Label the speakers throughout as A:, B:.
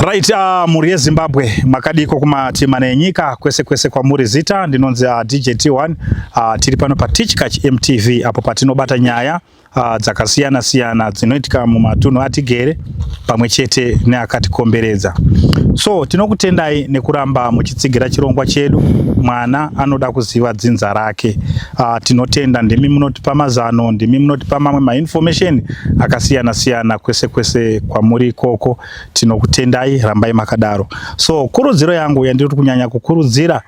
A: Right, mhuri yeZimbabwe, makadiko kumatima nenyika kwese kwese kwamuri. Zita ndinonzi DJ T1. Tiri pano paTichkach MTV apo patinobata nyaya dzakasiyana siyana dzinoitika mumatunhu atigere pamwe chete neakatikomberedza. So tinokutendai nekuramba muchitsigira chirongwa chedu. Mwana anoda kuziva dzinza rake. Tinotenda, ndimi munotipa mazano, ndimi munotipa mamwe mainformation akasiyana siyana kwese kwese kwamuri ikoko. Tinokutendai, rambai makadaro. So kurudziro yangu yandiri kunyanya kukurudzira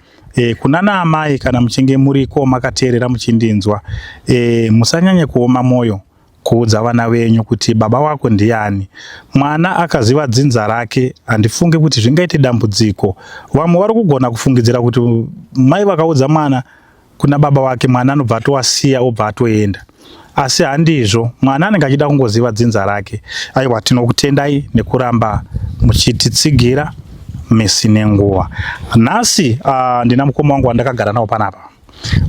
A: kuna naamai, kana muchinge muriko makateerera muchindinzwa, musanyanye kuoma mwoyo kuudza vana venyu kuti baba wako ndiani. Mwana akaziva dzinza rake, handifungi kuti zvingaite dambudziko. Vamwe vari kugona kufungidzira kuti mai vakaudza mwana kuna baba wake, mwana anobva atowasiya, obva atoenda, asi handizvo. Mwana anenge achida kungoziva dzinza rake. Aiwa, tinokutendai nekuramba muchititsigira misi nenguva. Nhasi ndina mukoma wangu wandakagara nawo panapa,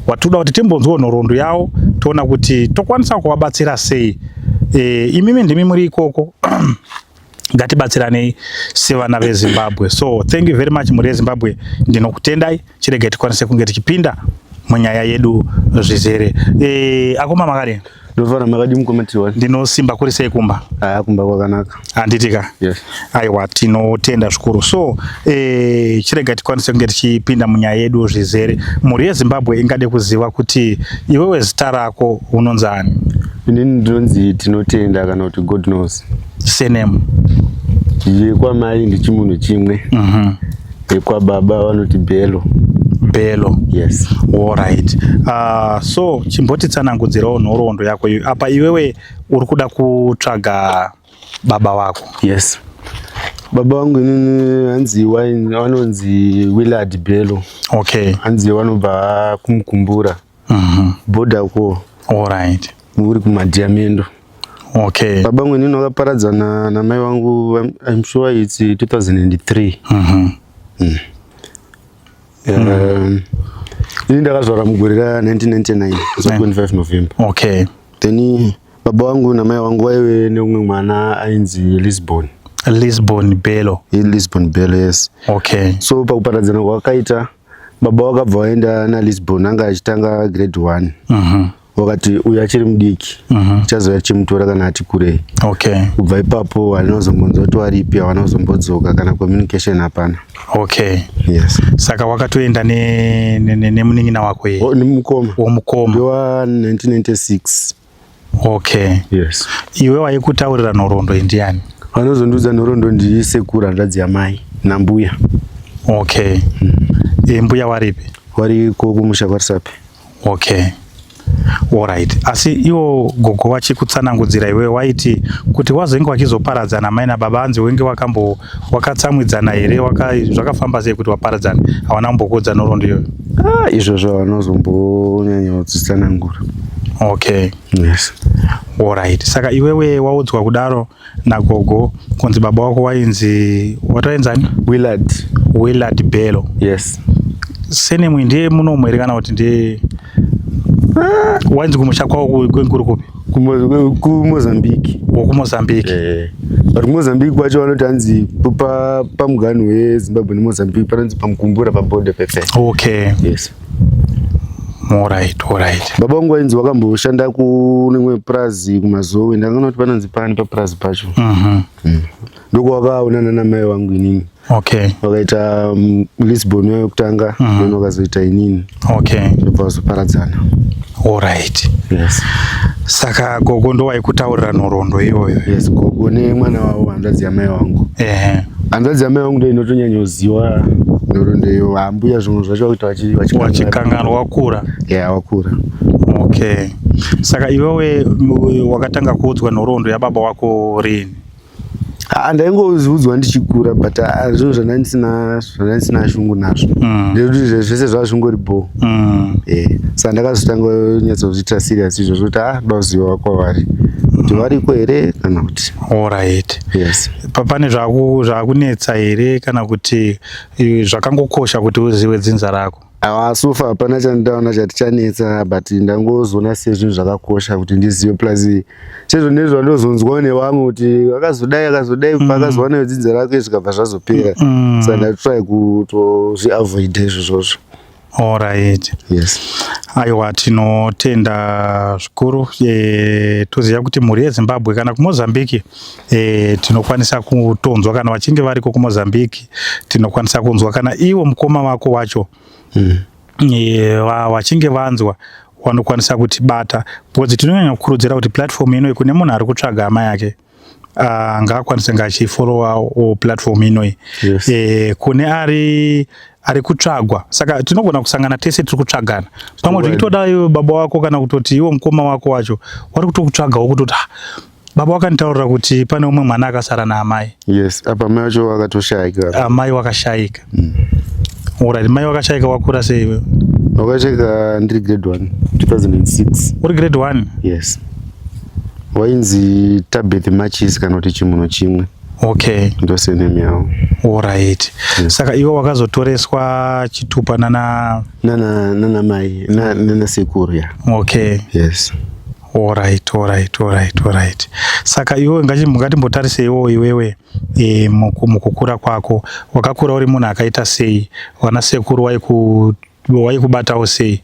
A: watoda kuti timbonzwawo nhoroondo yavo, toona kuti tokwanisa kuvabatsira sei. Imimi ndimi muri ikoko, ngatibatsiranei sevana veZimbabwe. So thank you very much, mhuri yeZimbabwe, ndinokutendai. Chirege tikwanise kunge tichipinda munyaya yedu zvizere. Akoma, makadini?
B: Ndofara, makadi mukoma T1?
A: Ndinosimba. Kuri sei kumba?
B: Aya, kumba kwakanaka.
A: Handitika?
B: Yes.
A: Aiwa, tinotenda zvikuru. So chirega tikwanise kunge tichipinda munyaya yedu zvizere. Mhuri yeZimbabwe ingade kuziva kuti iwewe zita rako unonzani?
B: Inini ndinonzi Tinotenda kana kuti God Knows.
A: Surname?
B: Yekwamai ndichimunhu chimwe. Yekwababa vanoti Belo.
A: Belo?
B: Yes.
A: Alright, so chimbotitsanangudzirawo nhoroondo yako iyo. Apa iwewe uri kuda kutsvaga baba wako?
B: Yes, baba vangu inini hanzi vanonzi Willard Belo. Hanzi vanobva kuMukumbura, border ko. Uri kuMadhiamendo. Baba vangu inini vakaparadzana namai vangu, I'm sure it's 2003. Ini ndakazvarwa mugore ra1999, 25 November. Then baba vangu namai vangu vaive neumwe mwana ainzi Lisbon.
A: Lisbon Bello?
B: Lisbon Bello, yes. So pakuparadzana kwakaita baba, vakabva vaenda naLisbon, anga achitanga grade 1. Wakati uyu achiri mudiki, chazouya chimutora kana ati kurei. Kubva ipapo handina kuzombonzwa kuti waripi, hawana kuzombodzoka, kana communication hapana. Yes.
A: Saka wakatoenda nemunin'ina wako iye?
B: Oh, nemukoma.
A: Womukoma?
B: Ndewa 1996. Yes.
A: Iwe waikutaurira nhoroondo iyi ndiani?
B: Vanozondiudza nhoroondo ndisekuru, hanzvadzi yamai, nambuya.
A: Okay. Mbuya waripi?
B: Wariko kumusha kwaRisape.
A: Okay, alright. Asi iwo gogo wachikutsanangudzira, iwe waiti kuti wazenge wachizoparadzana mai nababa, anzi wenge wakambo wakatsamwidzana here? Zvakafamba sei kuti waparadzana? Hawana kumbokuudza nhoroondo iyoyo?
B: Ah, izvozvo vanozombonyanya kudzitsanangura. Yes.
A: Alright, saka iwewe waudzwa kudaro nagogo kunzi baba wako wainzi, watainzani?
B: Willard.
A: Willard Bello?
B: Yes.
A: Surname ndiye munomo here, kana kuti ndiye wainzi kumusha kwavo kwenguri kupi?
B: KuMozambique.
A: WokuMozambique?
B: Eh, but kuMozambique kwacho vanoti hanzi pamuganhu weZimbabwe neMozambique, panonzi paMukumbura, paborder pepe. Yes.
A: Alright.
B: Baba vangu vainzi vakamboshanda kunemwe purazi kuMazowe, ndangana kuti panonzi pani papurazi pacho. Ndokwakaonana namai vangu inini. Vakaita Lisbon wekutanga, then vakazoita inini. Ndobva vazoparadzana. Yes.
A: Saka gogo ndo waikutaurira nhoroondo iyoyo?
B: Yes, gogo nemwana wavo, hanzvadzi yamai vangu. Hanzvadzi yamai vangu ndo inotonyanyoziva nhoroondo iyo. Hambuya zvimwe zvacho vakuita
A: Wachikanganwa, wakura.
B: Yeah, wakura.
A: Okay, saka iwewe wakatanga kuudzwa nhoroondo yababa wako rini?
B: Ah, ndaingoziudzwa ndichikura, but ah, zvinhu zvandandisina shungu nazvo, ndekuti zvese zvava zvingori bho. Saka ndakazotanga nyatsozviitira serious izvozvo kuti ah, ndoda kuziva kwavari, kuti variko here kana kuti. Yes.
A: Pane zvakunetsa here, kana kuti zvakangokosha kuti uzive dzinza rako?
B: Awa so far hapana chandaona chati chanetsa but ndangozoona sezvinhu zvakakosha kuti ndizive plus sezvo nezvandozonzwawo nevamwe kuti akazodai akazodai paakazowana vedzinza rake zvikabva zvazopera saka ndatry kutozviavoida izvozvozvo.
A: Alright.
B: Yes.
A: Aiwa tinotenda zvikuru e, toziva kuti mhuri yeZimbabwe kana kuMozambique e, tinokwanisa kutonzwa kana vachinge variko kuMozambique tinokwanisa kunzwa kana iwo mukoma wako wacho e, vachinge vanzwa vanokwanisa kutibata because tinonyanya kukurudzira kuti platform inoyi kune munhu ari kutsvaga hama yake ngaakwanise nga achifollowa platform inoyi
B: Yes.
A: e, kune ari ari kutsvagwa saka tinogona kusangana tese tiri kutsvagana pamwe
B: Chokwadi.
A: tichitoda iwe baba wako kana kutoti iwe mukoma wako wacho wari kutokutsvagawo kutoti "Ah, baba wakanditaurira kuti pane umwe mwana akasara naamai
B: Yes, apa mai vacho vakatoshayika.
A: Amai wakashayika. Alright, mai wakashayika wakura sei iwewe?
B: Wakashayika ndiri grade 1 2006.
A: Uri grade 1?
B: Yes. Wainzi Tabeth Matches kana kuti chimuno chimwe.
A: Okay.
B: Ndo surname yavo.
A: Alright.
B: Yes.
A: Saka iwe wakazotoreswa chitupa nana
B: Nana nana mai na nana sekuru ya.
A: Okay.
B: Yes.
A: Alright, alright, alright, alright. Saka iwe ngatimbotariseiwo iwewe e, mukukura kwako wakakura uri munhu akaita sei? Vana sekuru waikubatawo sei?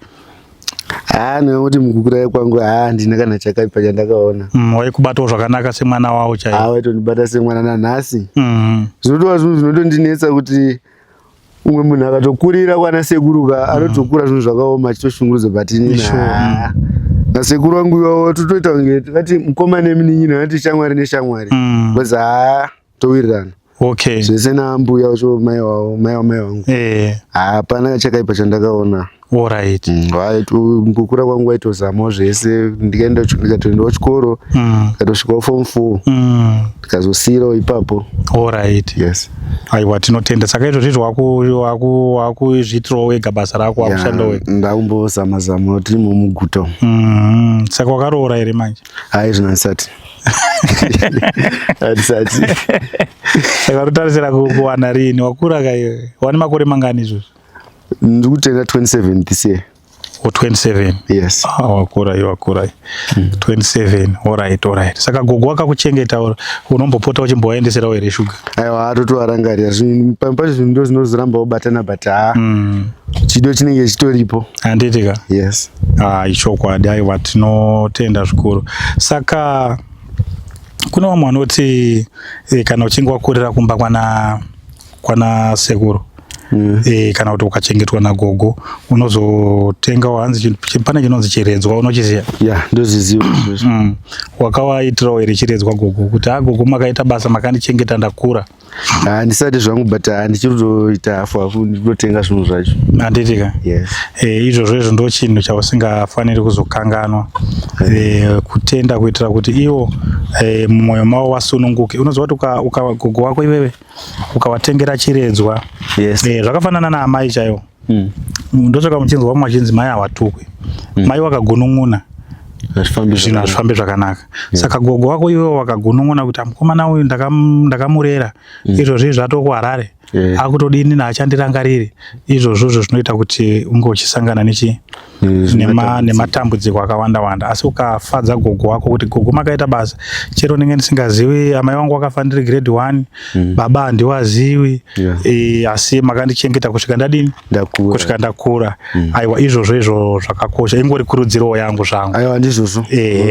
B: Ah, ndinoti mukukura kwangu handina kana chakaipa chandakaona.
A: Waikubatawo zvakanaka semwana wavo chaivo?
B: Ah, waitondibata semwana nanhasi. Zvinotova zvinhu zvinotondinetsa kuti umwe munhu akatokurira kwana sekuru ka anotokura zvinhu zvakaoma achitoshungurudza but inini
A: Sure.
B: nasekuru vangu ivavo totoita kunge tikati mukoma nemunin'ina vati shamwari neshamwari because haa towirirana zvese naambuya vacho mai wavo mai wamai vangu hapana chakaipa chandakaona.
A: Alright.
B: Mukukura kwangu waitozamawo zvese ndikaenda ndikatoendawo chikoro ndikatosvikawo form 4 ndikazosiirawo ipapo.
A: Alright.
B: Yes.
A: Aiwa tinotenda. Saka izvozvo izvo wakuzviitirawo wega basa rako wakushanda wega.
B: Ndakumbozama zama tiri mumuguta.
A: Saka wakaroora here manje?
B: Hayi zvino handisati. Handisati.
A: Saka unotarisira kuwana rini? Wakura ka iwe? Wane makore mangani izvozvo?
B: Ndiri kutenda 27 this year.
A: O 27.
B: Yes.
A: Ah, wakura iwe wakura. 27. Alright, alright. Saka gogo wakakuchengeta unombopota uchimbovaendeserawo here shuga?
B: Aiwa totovarangarira pamwe pacho zvinhu ndo zvinozoramba kubatana but haa chido chinenge chitoripo.
A: Handiti ka?
B: Yes.
A: Ah, ichokwadi aiwa tinotenda zvikuru. Saka kune vamwe vanoti kana uchinge wakurira kumba kwana sekuru kana kuti ukachengetwa nagogo unozotenga hanzi pane chinonzi chiredzwa unochiziva?
B: Ya, ndozviziva izvozvo.
A: Wakawaitirawo here chiredzwa gogo kuti ha gogo makaita basa makandichengeta ndakura?
B: Handisati zvangu but ndichiri kutoita hafu hafu ndinotenga zvinhu zvacho.
A: Handiti ka?
B: Yes.
A: Izvozvo izvo ndo chinhu chausingafaniri kuzokanganwa. Kutenda kuitira kuti ivo mumwoyo mavo vasununguke. Unoziva kuti gogo wako iwewe ukawatengera chiredzwa.
B: Yes.
A: Zvakafanana naamai chaivo. Ndosaka muchinzwa vamwe vachinzi mai havatukwi. Mai wakagunun'una zvinhu hazvifambi zvakanaka. Saka gogo wako iwewe wakagunun'una kuti mukomana uyu ndakamurera izvozvi zvatoo kuHarare akutodini naachandirangariri izvozvozvo zvinoita kuti unge uchisangana nechi nematambudziko akawanda wanda. Asi ukafadza gogo wako kuti gogo makaita basa chero ndinge ndisingazivi amai vangu vakafa ndiri grade 1 baba handiwaziwi asi makandichengeta kusvika ndadini kusvika ndakura. Aiwa izvozvo izvo zvakakosha ingori kurudziro yangu zvangu.
B: Aiwa ndizvozvo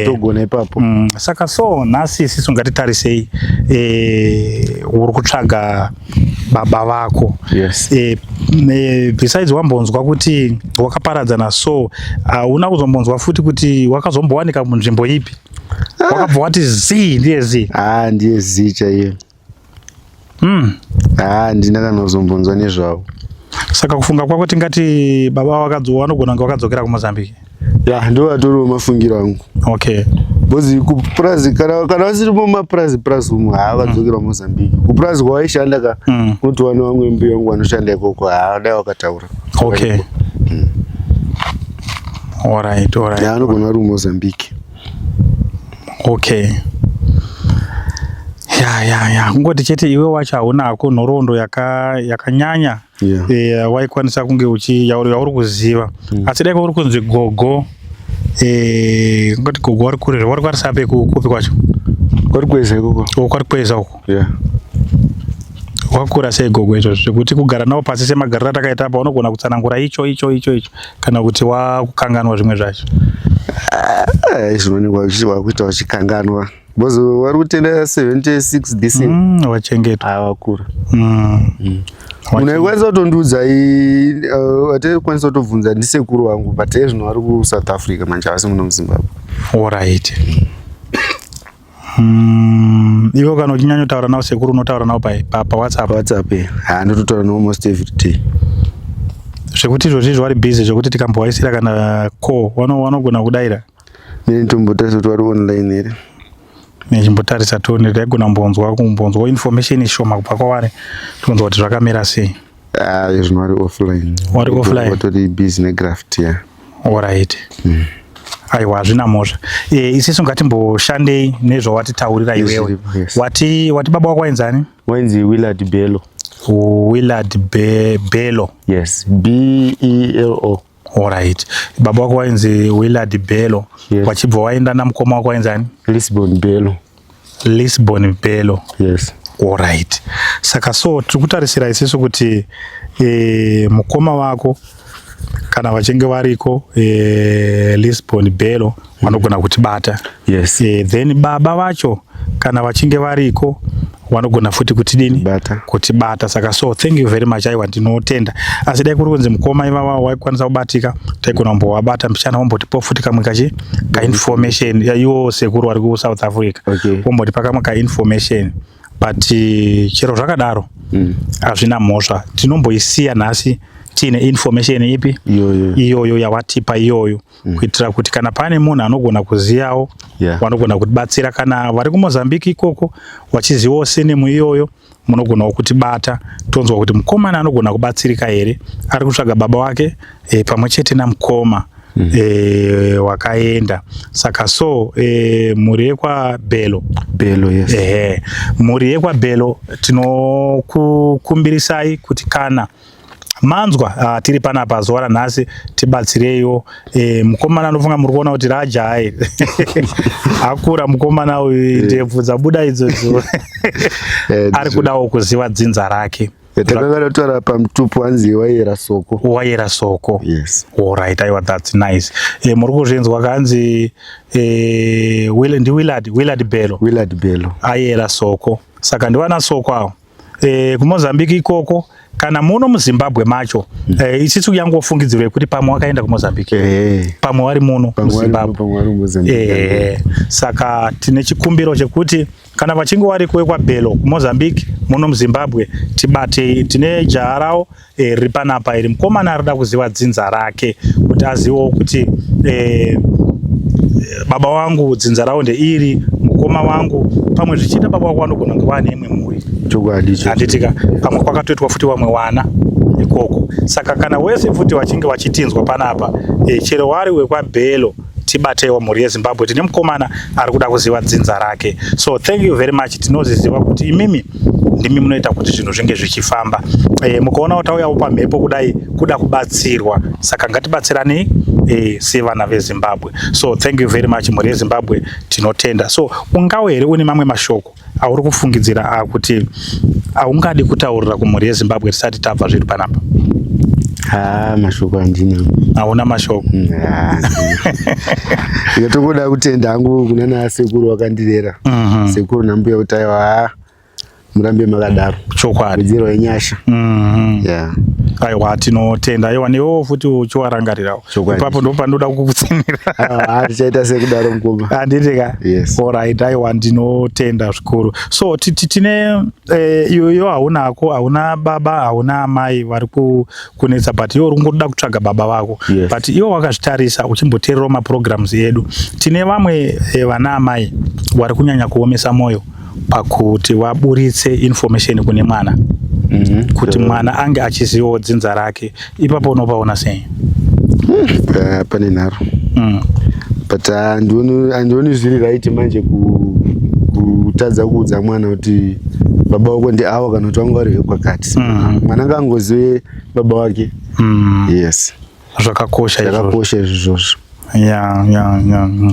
B: togona ipapo.
A: Saka so nhasi isisu ngatitarisei uri kutsvaga baba vako.
B: Yes.
A: Besides wambonzwa kuti wakaparadzana so hauna kuzombonzwa futi kuti wakazombowanika munzvimbo ipi? Wakabva wati zii ndiye zii.
B: Ndiye zii chaiyo. Handina kana kuzombonzwa nezvavo.
A: Saka kufunga kwako tingati baba vanogona kunge vakadzokera kuMozambique?
B: Ya, ndo vatoriwo mafungiro angu.
A: Okay.
B: Because kupurazi kana vasiri mumapurazi purazi umu haa vadzokera kuMozambique. Kupurazi kwavaishanda ka kunotova nevamwe mbuya vangu vanoshanda ikoko haa dai vakataura.
A: Okay. Alright, alright.
B: Ya, anogona vari kuMozambique.
A: Okay. Ya, ya, ya, kungoti chete iwe wacho haunako nhoroondo yakanyanya yaka waikwanisa kunge uchi yauri kuziva. Asi dai uri kunzi gogo, kungoti gogo wari kure, wari kwarisape kupi kwacho?
B: Kwari kweza ikoko.
A: O, kwari kweza uko. Wakakura sei gogo izvozvo zvekuti kugara navo pasi semagariro atakaita apa, unogona kutsanangura icho icho icho icho, kana kuti wakukanganwa zvimwe zvacho?
B: Zvinoonekwa wakuita uchikanganwa because wari kutenda 76 this year.
A: Wachengetwa.
B: Ah, wakura. Munhu aikwanisa kutondiudza, ataikwanisa kutobvunza ndisekuru vangu, but ezvino vari kuSouth Africa manje, havasi muno muZimbabwe.
A: Alright. Iwe kana uchinyanyotaura navo sekuru, unotaura navo paWhatsApp?
B: WhatsApp, ha, ndototaura navo almost every day.
A: Zvekuti izvozvi izvo vari busy, zvekuti tikambovaisira kana call, vanogona kudayira?
B: Mine nditombotarisa kuti vari online here.
A: Nechimbotarisa tione, taigona kumbonzwa information shoma kubva kwavari, tonzwa kuti zvakamira sei.
B: Ah, zvino vari offline.
A: Vari offline.
B: Vatori busy negraft, ya.
A: Alright. Aiwa, hazvina mhosva. Isisu ngatimboshandei nezvawatitaurira iwewe.
B: Zviripo, yes.
A: Wati baba wako wainzani?
B: Wainzi Willard Bello.
A: Willard Bello.
B: Yes, B E L O.
A: Alright, baba wako wainzi Willard Bello.
B: Yes.
A: Wachibva waenda namukoma wako wainzani?
B: Lisbon Bello.
A: Lisbon Bello.
B: Yes.
A: Alright, saka so tiri kutarisira isisu kuti mukoma wako kana vachinge variko, Lisbon Bello, vanogona kutibata. Then baba vacho kana vachinge variko, vanogona futi kutidini?
B: Bata.
A: Kutibata. Saka so thank you very much. Aiwa, ndinotenda. Asi dai kuri kunzi mukoma ivava waikwanisa kubatika, taigona kumbovabata mbichana, wombotipawo futi kamwe kachi kainformation. Iwo sekuru vari kuSouth Africa, wombotipa kamwe kainformation, but chero zvakadaro hazvina mhosva. Tinomboisiya nhasi tiine information ipi?
B: Iyoyo.
A: Iyoyo yawatipa iyoyo, kuitira kuti kana pane munhu anogona kuziyawo, vanogona kutibatsira. Kana vari kuMozambique ikoko vachizivawo surname iyoyo, munogonawo kutibata, tonzwa kuti mukomana anogona kubatsirika here, ari kutsvaga baba wake pamwe chete namukoma wakaenda. Saka so mhuri yekwaBello.
B: Bello, yes.
A: Ehe, mhuri yekwaBello, tinokukumbirisai kuti kana manzwa tiri panapa zuva ranhasi, tibatsireiwo. Mukomana anofunga muri kuona kuti rajai akura mukomana uyu, ndebvu dzabuda idzodzo, ari kudawo kuziva dzinza rake.
B: Takanga taura pamutupo, hanzi wayera Soko.
A: Wayera Soko.
B: Yes.
A: Alright, aiwa, that's nice. Muri kuzvinzwa, kanzi ndiWillard, Willard Bello.
B: Willard Bello.
A: Ayera Soko, saka ndivana Soko avo kuMozambique ikoko kana muno muZimbabwe macho. Isisu yangofungidziro yekuti pamwe wakaenda kuMozambique, pamwe wari muno
B: Pamwe
A: muZimbabwe.
B: Pamwe vari muMozambique.
A: Saka tine chikumbiro chekuti kana vachinge vari kuwekwaBello kuMozambique, muno muZimbabwe, tibatei. Tine jaha rawo riri panapa iri, mukomana arida kuziva dzinza rake, kuti azivewo kuti baba wangu dzinza ravo ndeiri, mukoma wangu pamwe zvichiita baba wako vanogona kunge vane imwe mhuri.
B: Chokwadi icho.
A: Handitika pamwe kwakatoitwa futi vamwe wana ikoko. Saka kana wese futi vachinge vachitinzwa panapa, chero wari wekwaBello, tibatewo. Mhuri yeZimbabwe, tine mukomana ari kuda kuziva dzinza rake. So thank you very much. Tinoziziva kuti imimi ndimi munoita kuti zvinhu zvinge zvichifamba. Mukaonawo tauyawo pamhepo kudai, kuda kubatsirwa, saka ngatibatsiranei sevana veZimbabwe. So thank you very much, mhuri yeZimbabwe, tinotenda. So ungawo here une mamwe mashoko auri kufungidzira akuti haungadi kutaurira kumhuri yeZimbabwe tisati tabva zviri panapa?
B: Ha, mashoko handina.
A: Hauna mashoko?
B: Ndinotongoda kutenda hangu kuna nasekuru vakandirera, sekuru nambuya, kuti aiwa, ha, murambe makadaro. Wedzerwa yenyasha. Yeah.
A: Aiwa, tinotenda. Aiwa, newewo futi uchiwarangarirawo.
B: Chokwadi.
A: Ipapo ndo pandoda kukutsinira.
B: Ah, tichaita sekudaro, mukoma.
A: Handiti ka?
B: Yes.
A: Alright, aiwa, ndinotenda zvikuru. So tine iyoyo haunako, hauna baba, hauna amai vari kunetsa, but iwe uri kungoda kutsvaga baba vako.
B: Yes.
A: But iwe wakazvitarisa, uchimboteererawo maprograms edu, tine vamwe vana amai vari kunyanya kuomesa mwoyo pakuti vaburitse information kune mwana, kuti mwana ange achizivawo dzinza rake. Ipapo unopaona sei?
B: Pane nharo, but handioni zviri right manje. kutadza kuudza mwana kuti baba wako ndi awa kana kuti vanga vari vekwakati. Mwana ngaangozive baba wake. Yes.
A: Zvakakosha
B: izvozvo. Zvakakosha izvozvo.
A: Ya.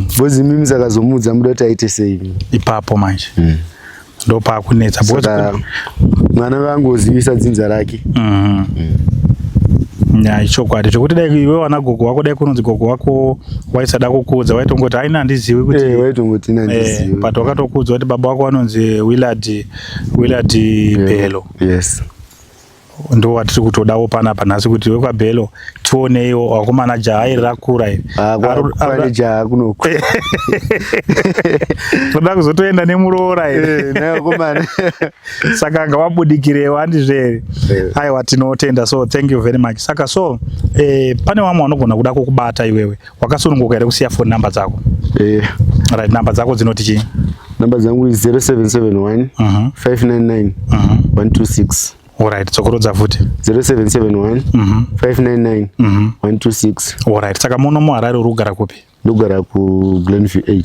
B: Because imimi sakazomuudza muda kuti aite sei?
A: Ipapo manje. Ndopakunetsa because
B: Saka mwana vangozivisa dzinza rake.
A: Ya, ichokwadi zvekuti dai iwe wana gogo wako, dai kunonzi gogo wako waisada kukuudza, waitongoti aina handizivi kuti
B: Waitongoti nandizivi.
A: But wakatokuudza kuti baba wako vanonzi Willard Belo.
B: Yes.
A: Ndo watiri kutodawo panapa nhasi kuti wekwaBelo tioneiwo wakomana, jaha iri rakura iri.
B: Ah, kwane jaha kunoku.
A: Toda kuzotoenda nemuroora iri.
B: Naye wakomana.
A: Saka ngawabudikirewo, handizvo here?
B: Eh.
A: Aiwa, tinotenda. So thank you very much. Saka so pane vamwe vanogona kuda kukubata iwewe, wakasununguka here kusiya phone number dzako?
B: Eh.
A: Right, number dzako dzinoti chii?
B: Namba dzangu is 0771 599 126.
A: Alright, dzokorodza futi.
B: 0771 599 126.
A: Alright, saka muno muHarare uri kugara kupi?
B: Ndogara kuGlenview 8.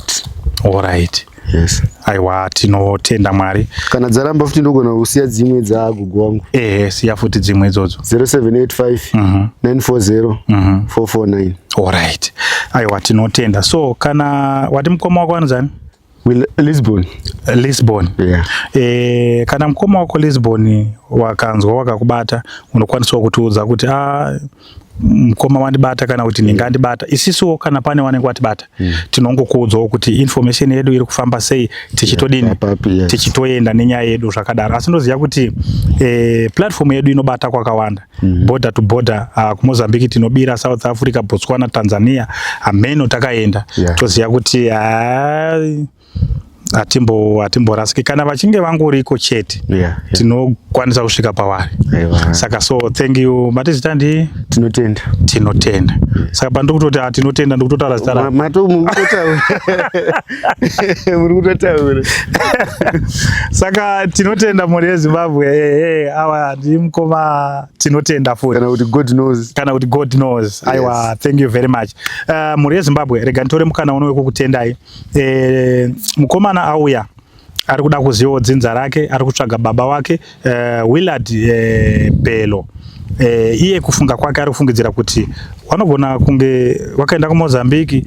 A: Alright.
B: Yes.
A: Aiwa, tinotenda Mwari.
B: Kana dzaramba futi ndogona kusiya dzimwe dzagogo wangu.
A: Ehe, siya futi dzimwe idzodzo.
B: 0785 940 449.
A: Alright, aiwa, tinotenda. So kana wati mukoma wako anonzani?
B: Lisbon.
A: Lisbon.
B: Yeah.
A: Kana mukoma wako Lisbon wakanzwa wakakubata, unokwanisawo kutiudza kuti a mukoma wandibata kana kuti ndingandibata. Isisuwo kana pane wanenge watibata, tinongokuudzawo kuti information yedu iri kufamba sei, tichitodini,
B: Papi, yes.
A: tichitoenda nenyaya yedu zvakadaro. Asi ndoziva kuti platform yedu inobata kwakawanda, border to border, kuMozambique tinobira, South Africa, Botswana, Tanzania, hameno takaenda. Toziva kuti hatimborasiki kana vachinge vangoriko chete, tinokwanisa kusvika pavari.
B: Aiwa.
A: Saka so thank you. Mati zita ndi?
B: Tinotenda.
A: Tinotenda. Saka pandiri kutoti tinotenda, ndikutotaura zita rako.
B: Mato muri kutotaura, muri kutotaura.
A: Saka tinotenda, mhuri yeZimbabwe. Ehe, awa ndimukoma Tinotenda futi.
B: Kana kuti God knows.
A: Kana kuti God knows. Aiwa, thank you very much. Mhuri yeZimbabwe, rega nditore mukana uno wekukutendai. Mukomana auya ari kuda kuzivawo dzinza rake, ari kutsvaga baba wake, Willard Belo. Iye kufunga kwake ari kufungidzira kuti vanogona kunge wakaenda kuMozambique,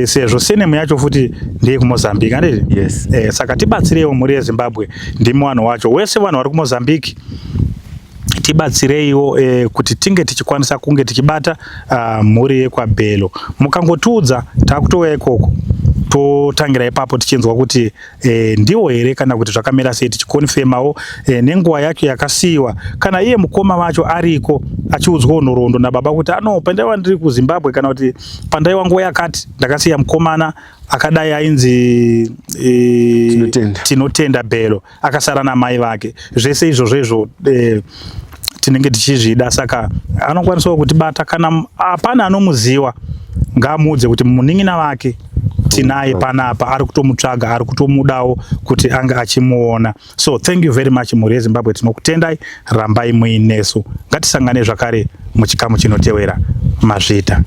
A: sezvo surname yacho futi ndeye kuMozambique, handiti?
B: Yes.
A: Saka tibatsireiwo, mhuri yeZimbabwe, ndimi vanhu wacho wese, vanhu vari kuMozambique, tibatsireiwo kuti tinge tichikwanisa kunge tichibata mhuri yekwaBhelo. Mukangotiudza, takutouya ikoko, totangira ipapo tichinzwa kuti ndiwo here kana kuti zvakamira sei, tichiconfirmawo nenguva yacho yakasiyiwa. Kana iye mukoma wacho ariko achiudzwawo nhoroondo nababa kuti ano pandaiva ndiri kuZimbabwe kana kuti pandaiva nguva yakati ndakasiya mukomana akadai ainzi
B: Tinotenda.
A: Tinotenda Bhelo, akasara namai vake, zvese izvozvo izvo tinenge tichizvida. Saka anokwanisawo kutibata. Kana hapana anomuziva, ngaamuudze kuti munin'ina wake tinaye panapa, ari kutomutsvaga, ari kutomudawo kuti ange achimuona. So thank you very much, mhuri yeZimbabwe, tinokutendai, rambai muinesu. Ngatisangane zvakare muchikamu chinotewera. Mazvita.